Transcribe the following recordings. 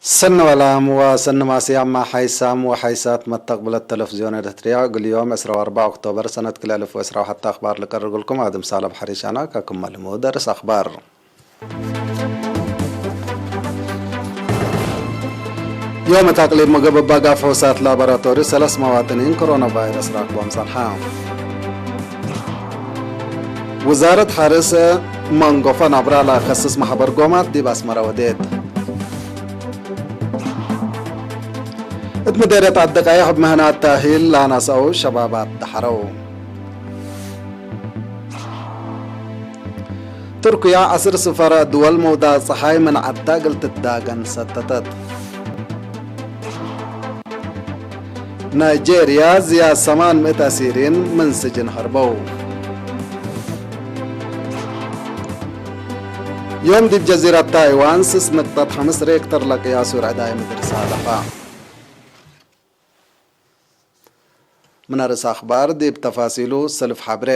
ሰኒ ወላም ወሰኒ ማስያማ ሓይሳም ወሓይሳት መተቕብለት ተለፍዝዮን ኤርትርያ፣ እግል ዮም ዕስራ ወኣርባዕ ኦክቶበር ሰነት ክልተ ኣልፍ ወዕስራ ወሓደ ኣኽባር ልቀርግልኩም ኣድም ሳላም ሓሪሻና ካክመልሙ ደርስ ኣኽባር። ዮም ታቅሊብ ምግብ ባጋ ፍሑሳት ላቦራቶሪ ሰለስ መዋጥኒን ኮሮና ቫይረስ ራክቦም ጸንሓ። ውዛረት ሓርስ መንጎፈ ናብራ ላከስስ ማሕበር ጎማት ዲብ ኣስመራ ወዴት። እት ምዴርየት ዓዲ ቀይሕ ብምህናት ታሂል ላናሰው ሸባባት ዳሕረው። ቱርክያ ዓስር ስፈረ ድወል መውዳቅ ጸሓይ ምን ዓዳ እግል ትዳገን ሰተተት። ናይጄርያ ዝያድ ሰማን ምእት ኣሲሪን ምን ስጅን ሀርበው። ዮም ዲብ ጀዚረት ታይዋን ስስ ንቅጠት ሐምስ ሬክተር ለቅያሱ ርዕዳይ ምድር ሳለፋ። ምን ኣርእስ ኣኽባር ዲብ ተፋሲሉ ሰልፍ ሓብሬ።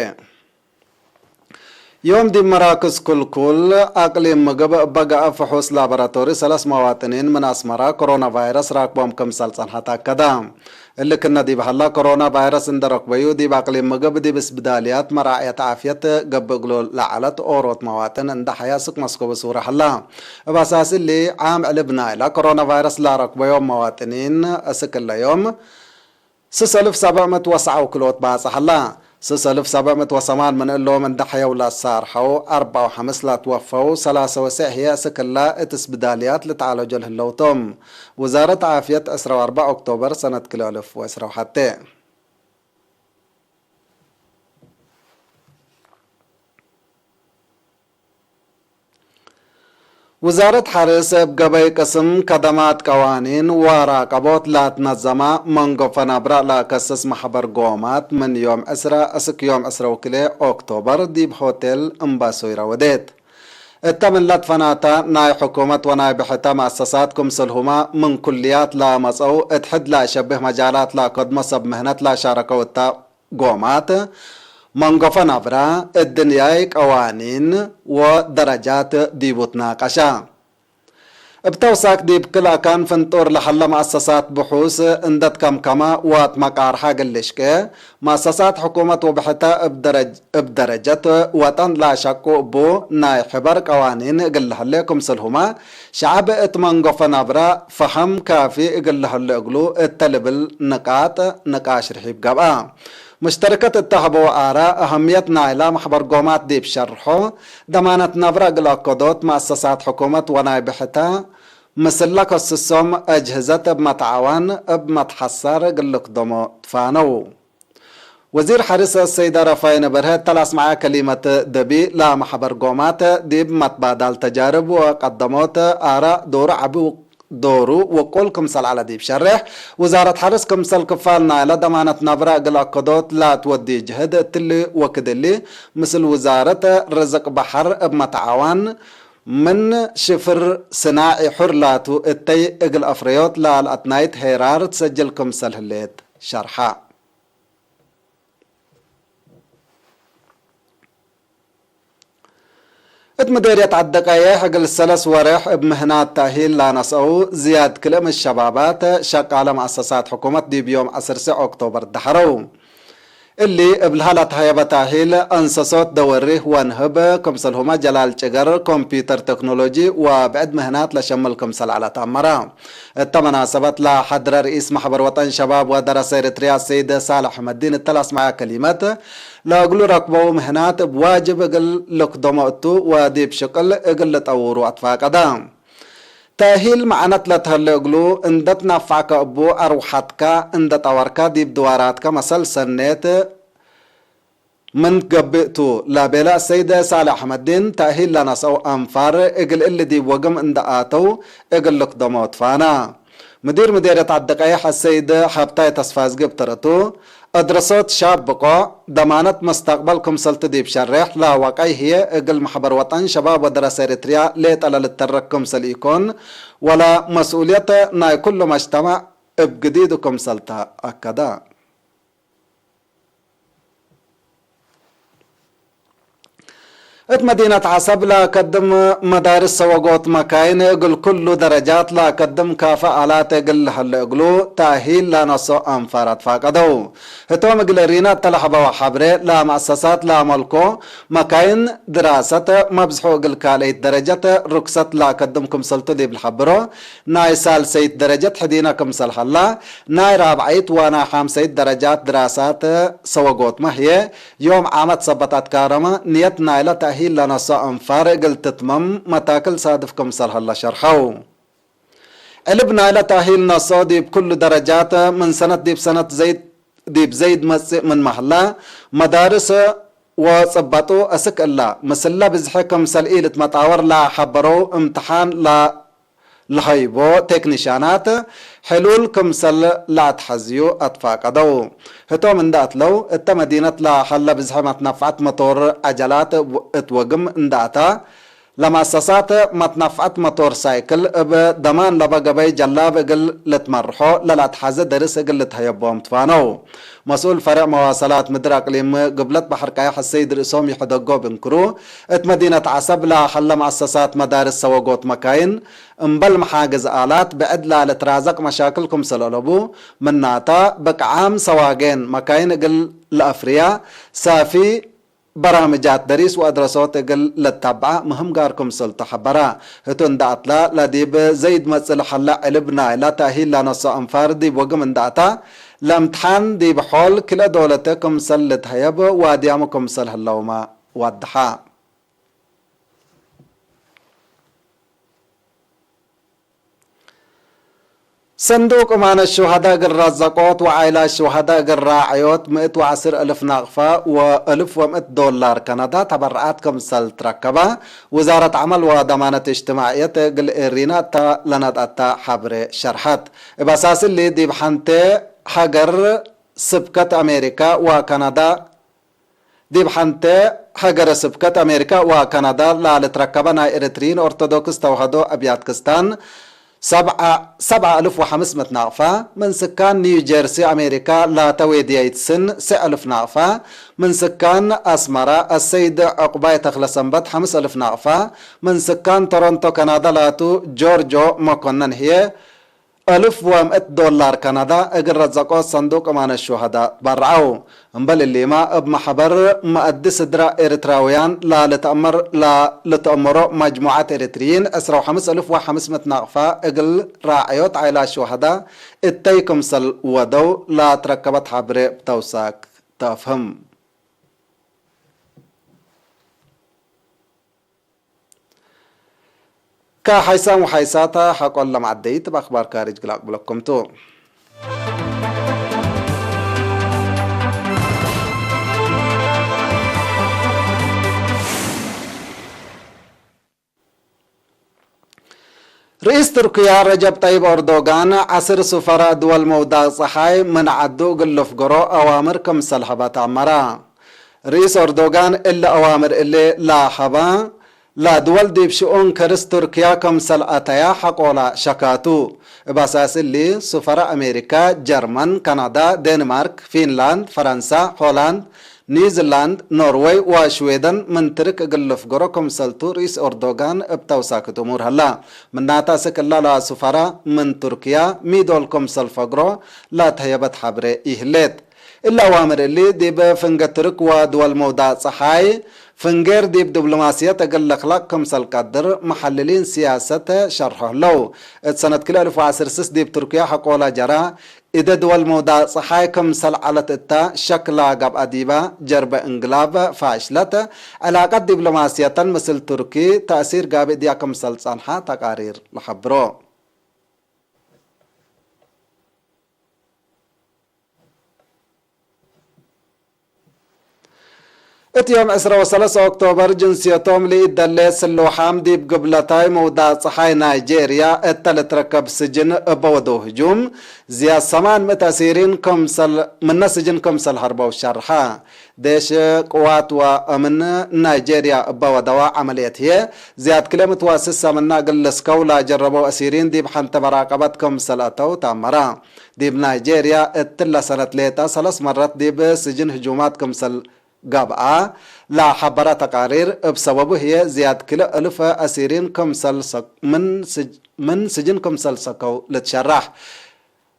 ዮም ዲብ መራክዝ ኩልኩል ኣቅሊም ምግብ በጋእ ፍሑስ ላቦራቶሪ ሰለስ መዋጥኒን ምን ኣስመራ ኮሮና ቫይረስ ራክቦም ክምሰል ጸንሐት ኣከዳ። እሊ ክነ ዲብ ሀላ ኮሮና ቫይረስ እንደ ረክበዩ ዲብ ኣቅሊም ምግብ ዲብ እስብዳልያት መራዕየት ዓፍየት ገብእ እግሉ ለዐለት ኦሮት መዋጥን እንደ ሐያ ስክ መስኮብ ሱረ ሀላ። እብ ኣሳስ እሊ ዓም ዕልብ ናይላ ኮሮና ቫይረስ ላረክበዮም መዋጥኒን እስክ እለ ዮም ስስ እልፍ ሰብዕ ምእት ወሰዓው ክልኦት ባጽሕ ኣላ። ስስ እልፍ ሰብዕ ምእት ወሰማን ምን እሎም እንደ ሐየው ላሳርሐው፣ ኣርባው ሐምስ ላትወፈው፣ ሰላሰ ወስዕ ህየ እስክላ እት እስብዳልያት ልትዓለጆ ለህለውቶም። ውዛረት ዓፍየት ዕስራ ወኣርባዕ ኦክቶበር ሰነት ክልተ እልፍ ወዕስራ ወሓደ። ውዛረት ሓርስ እብ ገበይ ቅስም ከደማት ቀዋኒን ወራቀቦት ላትነዘማ መንጎፈ ናብራ ለአከስስ ማሕበር ጎማት ምን ዮም ዕስራ እስክ ዮም ዕስራ ወክልኤ ኦክቶበር ዲብ ሆቴል እምባሶይራ ወዴት። እተ ምን ለትፈናታ ናይ ሕኩመት ወናይ ብሕተ መአሰሳት ክምስልሁማ ምን ኩልያት ለመጸው እት ሕድ ለአሸብህ መጃላት ለአከድሞ ሰብ ምህነት ለአሻረከው እተ ጎማት መንጎፈ ናብራ፣ እድንያይ ቀዋኒን ወደረጃት ዲቡ ትናቀሻ። እብ ተውሳክ ዲብ ክል አካን ፍንጡር ለሀለ መአሰሳት ብሑስ እንደ ትከምከመ ወአትመቃርሐ እግል ልሽቄ፣ መአሰሳት ሕኩመት ወብሕተ እብ ደረጅ-፣ እብ ደረጀት ወጠን ለአሸቁ እቡ ናይ ሕበር ቀዋኒን እግል ለሀሌ ክምስልሁመ፣ ሸዐብ እት መንጎፈ ናብራ ፈሀም ካፊ እግል ለሀሌ እግሉ እተ ልብል ንቃጥ ንቃሽ ርሒብ ገብአ። ሙሽተርከት እተ ሀበው አራ፣ አሀምየት ናይላ መሕበር ጎማት ዲብ ሸርሖ፣ ደማነት ነብረ እግል አከዶት መአሰሳት ሕኩመት ወናይ ብሕተ ምስለ ከስሶም አጅህዘት እብ መትዓዋን እብ መትሐሰር እግል ልክደሞ ትፋነው። ወዚር ሐርስ ሰይደ ረፋይነ በርሀ እተ ለአስመዐ ከሊመት ደቢ፣ ለመሕበር ጎማት ዲብ መትባዳል ተጃርብ ወቀደሞት አራ ዶሩ ዐቢ ዶሩ ውቁል ክምሰል ዐለ ዲብ ሸሬሕ፣ ውዛረት ሐርስ ክምሰል ክፋል ናይለ ደማነት ነብረ እግል አከዶት ላትወዲ ጅህድ እትሊ ወክድ እሊ፣ ምስል ውዛረት ርዝቅ በሐር እብ መትዓዋን ምን ሽፍር ስናዒ ሑር ላቱ እተይ እግል አፍረዮት ለአልአትናይት ሄራር ትሰጅል ክምሰል ህሌት ሸርሐ። እት ምዴርየት ዐዲ ቀይሕ እግል ሰለስ ወሬሕ እብ ምህናት ታሂል ላነስአው ዝያድ ክልእ ምን ሸባባት ሸቃለ መአሰሳት ሕኩመት ዲብ ዮም ዐስር ኦክቶበር ደሐረው። እሊ እብ ለሀለ ተሀየበ ታሂል አንሰሶት ደወሪህ ወንህብ ክምሰልሁመ ጀላል ጭገር ኮምፒተር ቴክኖሎጂ ወብዕድ ምህናት ለሸምል ክምሰል ዐለ ተአመረ። እተ መናሰበት ለሐድረ ርኢስ ማሕበር ወጠን ሸባብ ወደረሰ ኤረትርያ ሰይድ ሳልሕ አሕመዲን እተ ለአስመዐ ከሊመት፣ ለእግሉ ረክበው ምህናት እብ ዋጅብ እግል ልክደሞ እቱ ወዲብ ሽቅል እግል ልጠውሩ አትፋቀደ። ተእሂል መዐነት ለትሀሌ እግሉ እንደ ትናፋዕከ እቡ አርወሐትከ እንደ ጠወርከ ዲብ ድዋራትከ መሰል ሰኔት ምን ገብእ ቱ ለቤለ ሰይድ ሳልሕ አሕመዲን፣ ተእሂል ለነስአው አንፋር እግል እሊ ዲብ ወግም እንደ አተው እግል ልክደሞ ትፋነ። ምዲር ምዴርየት ዐዲ ቀይሕ አሰይድ ሀብታይ ተስፋዝጊ እብ ተረቱ፣ እድረሶት ሻብ ብቆዕ፣ ደማነት መስተቅበል ክምሰልቱ ዲብ ሸሬሕ ለወቀይ ህዬ እግል መሕበር ወጠን ሸባብ ወደረሰ ኤረትርያ ሌጠ ለልተረክ ክምሰል ኢኮን፣ ወለ መስኡልየት ናይ ኩሉ መጅተመዕ እብ ግዲዱ ክምሰል ተአከደ። እት መዲነት ዓሰብ ላከድም መዳርስ ሰወጎት መካይን እግል ኩሉ ደረጃት ላከድም ካፈ ኣላት እግል ለሀለ እግሉ ተእሂል ላነሶ አንፋር አትፋቀደው። ህቶም እግል ሪና እተለሀበወ ሐብሬ ላመአሰሳት ላመልኮ መካይን ድራሰት መብዝሑ እግል ካልአይት ደረጀት ርክሰት ላከድም ክምሰልቱ ዲብ ለሐብሮ ናይ ሳልሰይት ደረጀት ሕዲነ ክምሰል ሀላ ናይ ራብዓይት ወናይ ሐምሰይት ደረጃት ድራሳት ሰወጎትመ ህዬ ዮም ዓመት ሰበት አትካረመ ንየት ናይለ ተእሂል ለነሶ አንፋር እግል ትትመም መታክል ሳድፍ ክምሰል ሀለ ሸርሐው። ዕልብ ናይለ ተእሂል ነሶ ዲብ ኩሉ ደረጃት ምን ሰነት ዲብ ሰነት ዘይድ ዲብ ዘይድ መጽእ ምንመ ሀላ መዳርስ ወጽበጡ እስክ እላ ምስለ ብዝሒ ክምሰል ኢልትመጣወር ለሐበረው እምትሓን ለ ለሀይቦ ቴክኒሻናት ሕሉል ክምሰል ለአትሐዝዩ አትፋቀደው። ህቶም እንደ አትለው እተ መዲነት ለሀለ ብዝሒ መትነፍዐት መቶር ዐጀላት እት ወግም እንደ አታ ለመአሰሳት መትነፍዐት መቶር ሳይክል እብ ደማን ለበ ገበይ ጀላብ እግል ልትመርሖ ለለአትሐዘ ደርስ እግል ልትሀየቦም ትፋነው። መስኡል ፈርዕ መዋሰላት ምድር አቅሊም ግብለት በሐር ቀያሕ እሰይድ ርእሶም ይሕደጎ ብንክሩ እት መዲነት ዐሰብ ለሀለ መአሰሳት መዳርስ ሰወጎት መካይን እምበል መሓግዝ ኣላት ብዕድ ላልትራዘቅ መሻክል ክምሰል አለቡ፣ ምናታ ብቅዓም ሰዋጌን መካይን እግል ለአፍርያ ሳፊ በራምጃት ደሪስ ወአድረሶት እግል ለተብዓ ምህም ጋር ክምሰል ተሐበራ። ህቱ እንደ አትላ ለዲብ ዘይድ መጽእ ለሐለ ዕልብ ናይላ ተእሂል ለነሶ አንፋር ዲብ ወግም እንደ አታ ለእምትሓን ዲብ ሖል ክልኤ ዶለተ ክምሰል ልትሀየብ ዋድያሙ ክምሰል ህለውማ ወድሓ። ሰንዱቅ እማነ ሹሃዳ እግል ረዘቆት ወዓይላ ሹሃዳ እግል ራዕዮት ምእት ወዐስር እልፍ ናቅፋ ወእልፍ ወምእት ዶላር ከናዳ ተበረዓት ክምሰል ትረከባ ውዛረት ዐመል ወደማነት እጅትማዕየት እግል ኤሪና እታ ለነድአታ ሐብሬ ሸርሐት። እብ አሳስ እሊ ዲብ ሐንቴ ሀገር ስብከት አሜሪካ ወከናዳ ዲብ ሐንተ ሀገረ ስብከት አሜሪካ ወካናዳ ላልትረከበ ናይ ኤሪትሪይን ኦርቶዶክስ ተዋህዶ አብያት ክስታን ሰብዓ፣ ሰብዓ እልፍ ወሐምስ ምእት ናቅፋ፣ ምን ስካን ኒው ጀርሲ አሜሪካ ላተ ዌድያይት ስን ስዕ እልፍ ናቅፋ፣ ምን ስካን አስመራ አሰይድ ዕቁባይ ተክለሰንበት ሐምስ እልፍ ናቅፋ፣ ምን ስካን ቶሮንቶ ካናዳ ላቱ ጆርጆ መኮነን ህዬ፣ እልፍ ወምእት ዶላር ካናዳ እግል ረዘቆት ሰንዱቅ እማነ ሹሀዳ በርዐው። እምበል እሊማ፣ እብ መሕበር መአዲ ስድራ ኤርትራውያን ላልትአመር፣ ላልትአመሮ መጅሙዐት ኤርትርይን ዕስራ ወሐምስ እልፍ ወሐምስ ምእት ናቅፋ እግል ራዕዮት ዓይላ ሹሀዳ እተይ ክምሰል ወደው ላትረከበት ሐብሬ ብተውሳክ ተአፍህም። ከሓይሳም ወሓይሳታ ሓቆን ለማዕደይት እብ ኣኽባር ካርጅ ግላቅ ብለኩም ቱ። ርኢስ ቱርክያ ረጀብ ጠይብ ኦርዶጋን፣ ዐስር ሱፈራ ድወል መውዳቅ ጸሓይ ምን ዐዱ እግል ልፍገሮ አዋምር ክምሰል ሀበ ተአመራ። ርኢስ ኦርዶጋን እሊ አዋምር እሊ ለሀባ፣ ለድወል ዲብ ሽኡን ከርስ ቱርክያ ክምሰል አተያ ሐቆላ ሸካቱ። እብ አሳስ እሊ፣ ሱፈራ አሜሪካ፣ ጀርመን፣ ካናዳ፣ ዴንማርክ፣ ፊንላንድ፣ ፈረንሳ፣ ሆላንድ፣ ኒውዚላንድ፣ ኖርወይ ወሽዌደን ምን ትርክ እግል ልፍገሮ ክምሰልቱ ርኢስ ኦርዶጋን እብ ተውሳክት እሙር ሀላ። ምናተ አስክ እላ ለሱፈራ ምን ቱርክያ ሚ ዶል ክምሰል ፈግሮ ለተህየበት ሐብሬ ኢህሌት። እሊ አዋምር እሊ ዲብ ፍንገ ትርክ ወድወል መውዳቅ ጸሓይ ፍንጌር ዲብ ዲብሎማስየት እግል ልክለቅ ክምሰል ቀድር መሐልሊን ስያሰት ሸርሖ ህለው። እት ሰነት ክልኤ እልፍ ወዐስር ስስ ዲብ ቱርክያ ሐቆላ ጀራ፣ እደ ድወል መውዳቅ ጸሓይ ክምሰል ዐለት እታ ሸክ ለገብአ ዲባ ጀርበ እንግላብ ፋሽለት፣ ዕላቀት ዲብሎማስየተን ምስል ቱርኪ ተእሲር ጋብእ ድያ ክምሰል ጸንሐ ተቃሪር ለሐብሮ። እት ዮም ዕስራ ወሰለስ ኦክቶበር ጅንስየቶም ለኢደሌ ስሉሓም ዲብ ግብለታይ መውዳቅ ጸሓይ ናይጄርያ እተ ልትረከብ ስጅን እበ ወደው ህጁም ዝያድ ሰማን ምእት አሲሪን ክምሰል፣ ምነ ስጅን ክምሰል ሀርበው ሸርሐ። ዴሽ ቅዋት ወአምን ናይጄርያ እበ ወደዋ ዐመልየት ህዬ ዝያድ ክልኤ ምእት ወስሳ ምና እግል ልስከው ለጀረበው አሲሪን ዲብ ሐንተ መራቀበት ክምሰል አተው ተአመራ። ዲብ ናይጄርያ እትለ ሰነት ሌጠ ሰለስ መረት ዲብ ስጅን ህጁማት ክምሰል ጋብኣ ላሓበራ ተቃሪር እብ ሰበቡ ህየ ዝያድ ክልእ እልፍ ኣሲሪን ክምሰል ሰ-፣ ምን ስጅ-፣ ምን ስጅን ክምሰል ሰከው ልትሸራሕ።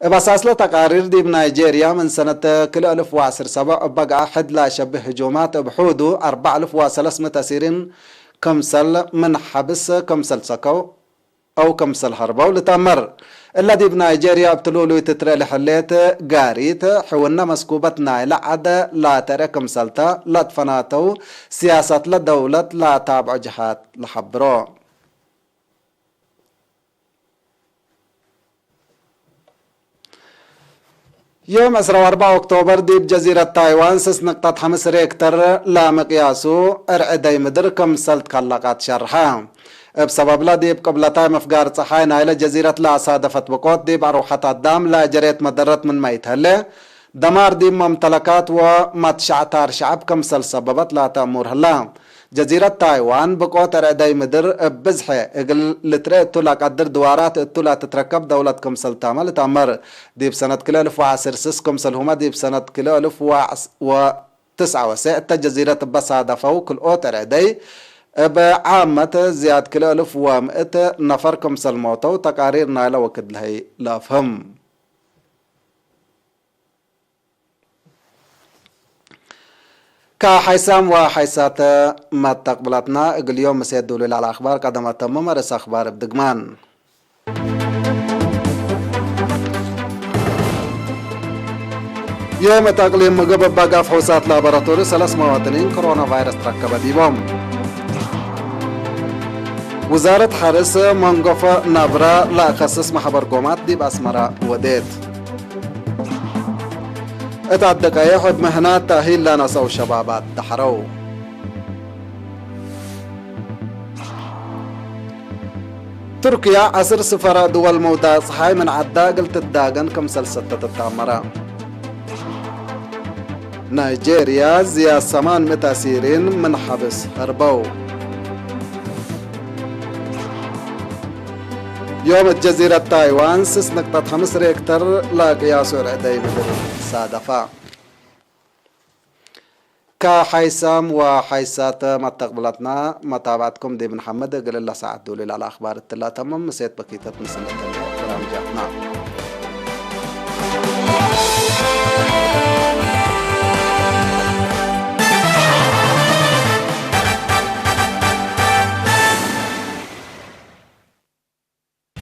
እብ ኣሳስለ ተቃሪር ዲብ ናይጄርያ ምን ሰነት ክልእ እልፍ ወዐስር ሰበዕ እበግዓ ሕድ ላሸብህ ህጁማት እብ ሑዱ ኣርባዕ እልፍ ወሰለስ ምእት ኣሲሪን ክምሰል ምን ሐብስ ክምሰል ሰከው ኣው ክምሰል ሀርበው ልትአመር። እለ ዲብ ናይጄርያ እብ ትሉሉይ ትትርኤ ለሐሌት ጋሪት ሕውነ መስኩበት ናይለ ዐደ ላተርኤ ክምሰልተ ለትፈናተው ስያሰትለ ደውለት ለታብዖ ጀሃት ለሐብሮ። ዮም ዕስራ ወአርባዕ ኦክቶበር ዲብ ጀዚረት ታይዋን ስስ ንቅጠት ሐምስ ሬክተር ለምቅያሱ ዕርዕደይ ምድር ክምሰል ትከለቃት ሸርሐ። እብ ሰበብለ ዲብ ቅብለታይ ምፍጋር ጸሓይ ናይለ ጀዚረት ለአሳደፈት ብቆት ዲብ አርወሐት አዳም ለጀሬት መደረት ምንመ ኢትሀሌ፣ ደማር ዲብ መምተለካት ወመትሻዕታር ሸዐብ ክምሰል ሰበበት ላተ እሙር ህላ። ጀዚረት ታይዋን ብቆት ርዕደይ ምድር እብ ብዝሐ እግል ልትርኤ እቱ ለቀድር ድዋራት እቱ ለትትረከብ ደውለት ክምሰል ታመ ልትአመር። ዲብ ሰነት ክልኤ እልፍ ወዐስር ስስ ክምሰልሁመ ዲብ ሰነት ክልኤ እልፍ ወትስዐ ወሰ እተ ጀዚረት እበ ሳደፈው ክልኦት ርዕደይ እብ ዓመት ዝያድ ክልኤ እልፍ ወምእት ነፈር ክምሰል ሞተው ተቃሪር ናይለ ወክድ ለሀይ ለአፍህም። ከሓይሳም ወሓይሳተ መተቅብላትና እግል ዮም ምሴት ዱሉል አልአኽባር ቀደም አተምም ርእስ አኽባር እብ ድግማን። ዮም እት አቅሊም ምግብ እበ ጋፍ ፈውሳት ላቦራቶሪ ሰለስ መዋጥኒን ኮሮና ቫይረስ ትረከበ ዲቦም። ውዛረት ሐርስ መንጎፈ ናብራ ለአከስስ ማሕበር ጎማት ዲብ አስመራ ወዴት። እት አደቀየሕ እብ ምህናት ተእሂል ለነሰው ሸባባት ደሐረው። ቱርክያ ዐስር ስፈራ ድወል መውዳእ ጸሓይ ምን ዐዳ እግል ትዳገን ክምሰል ሰተተት ተአመረ። ናይጄርያ ዝያድ ሰማን ምእት አሲሪን ምን ሐብስ ሀርበው። ዮም እት ጀዚረት ታይዋን ስስ ንቅጠት ሐምስ ሬክተር ለቅያሱ ርዕደይ ምድር ሳደፋ። ከሓይሳም ወሓይሳተ መተቅብላትና መታብዐትኩም ዲብ ንሐመድ እግል እለ ሰዓት ዱሊል አልአኽባር እትላ ተምም ምሴት በኪተት ምስለተን በራምጃትና።